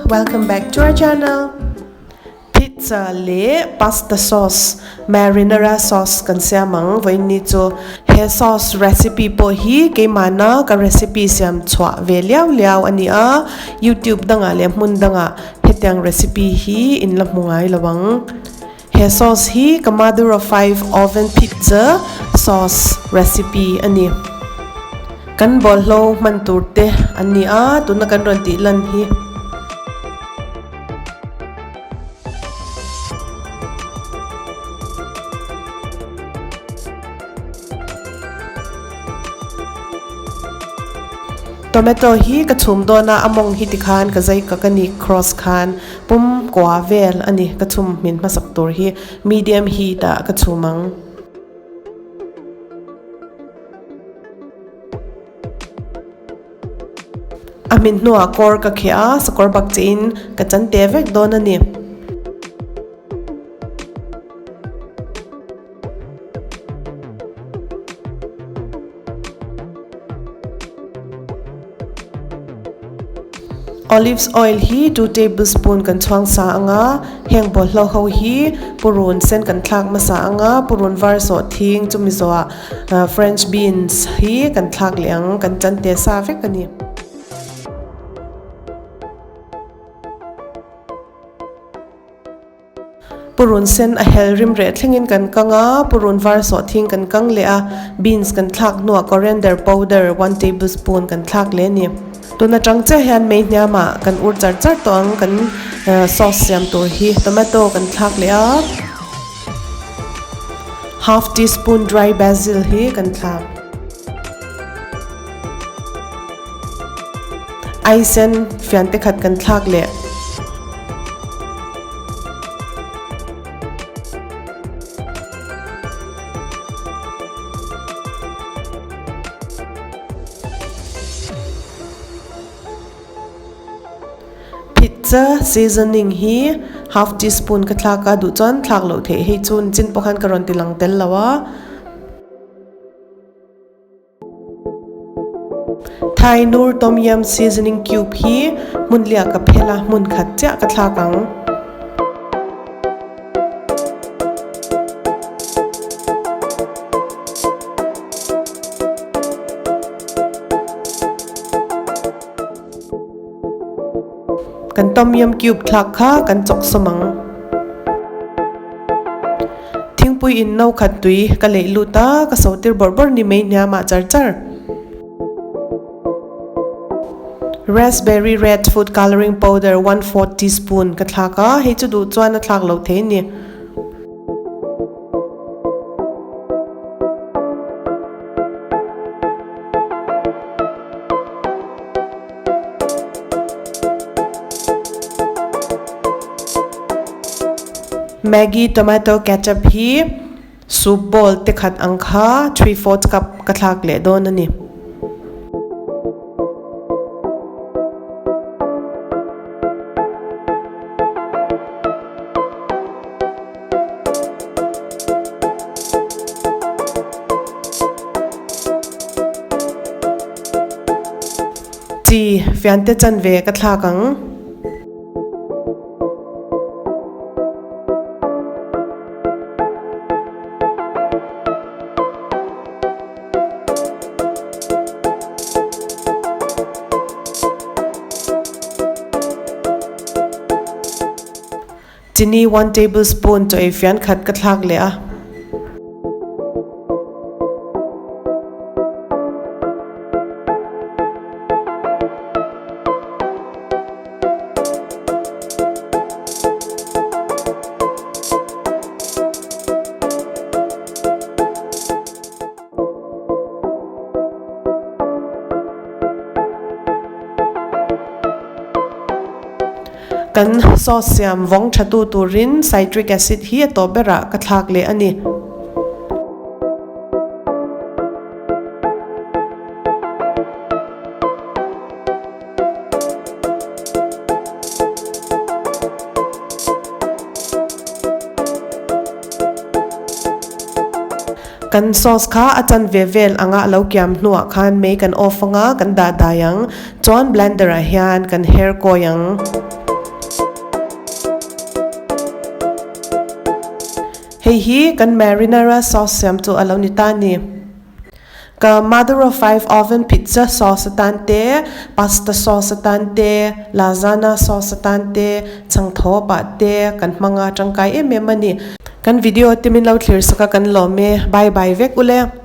Welcome back to our channel. Pizza leh pasta sauce, marinara sauce kan siam ang vawiin ni chu. He sauce recipe pawh hi keimahna ka recipe siam chhuah ve liau liau a ni a, YouTube dangah leh hmun dangah hetiang recipe hi in la hmu ngai lo ang. He sauce hi ka mother of five oven pizza sauce recipe a ni. Kan bawlhlo hman tur te an ni a, tuna kan rawn tih lan hi. Tomato hi ka chhum dawn a, a mawng hi tikhan ka zai kak a ni cross khan. Pum kua vel a ni ka chhum hmin hmasak tur hi medium heat ah ka chhum ang. A hmin hnuah kawr ka kheh a, sakawr bak che in ka chan te vek dawn a ni. Olives oil hi 2 tablespoon kan chhuang sa anga, heng bawlhhlawh ho hi purun sen kan thlak hmasa anga, purun var sawh thing chumi zawhah french beans hi kan thlak leh ang, kan chan te sa vek a ni. Purun sen a hel rim reh thlengin kan kang a, purun var sawhthing kan kang leh a, beans kan thlak hnuah coriander powder one tablespoon kan thlak leh a ni. Tun atang chiah hian mei hniamah kan ur char char tawh ang kan sauce siam tur hi tomato kan thlak leh a, half teaspoon dry basil hi kan thlak. Aisen fian te khat kan thlak leh. Pizza seasoning hi half teaspoon ka thlak a, duh chuan thlak loh theih hei chu nichin pawh khan ka rawn ti lang tel lo a. Thai Nur Tom Yum Seasoning Cube hi hmun liah ka phel a, hmun khat chiah ka thlak ang. Kan Tom Yum Cube thlak kha kan chawk sawm ang. Thingpui in no khat tui ka leih lut a, ka so tir bawrh bawrh ni mai hniamah char char. Raspberry red food colouring powder 1/4 teaspoon ka thlak a, hei chu duh chuan a thlak loh thei a ni. Maggi tomato ketchup hi soup bowl te khat ang kha 3/4 cup ka thlak leh dawn a ni. Chi fiante chanve ka thlak ang. Chini one tablespoon chaw ei fian khat ka thlak leh a. Kan sauce siam vawng tha tu turin citric acid hi a tawp berah ka thlak leh a ni. Kan sauce kha a chanve vel anga a lo kiam hnuah khan mei kan off anga kan dah dai ang. Chuan blender ah hian kan her kawi ang. Hei hi kan marinara sauce siam chu a lo ni ta a ni. Ka mother of five oven pizza sauce atan te, pasta sauce atan te, lasagna sauce atan te, chhangthawp ah te kan hmang a tangkai em em a ni. Kan video te min lo thlir sak a kan lawm e. Bye bye vek ule.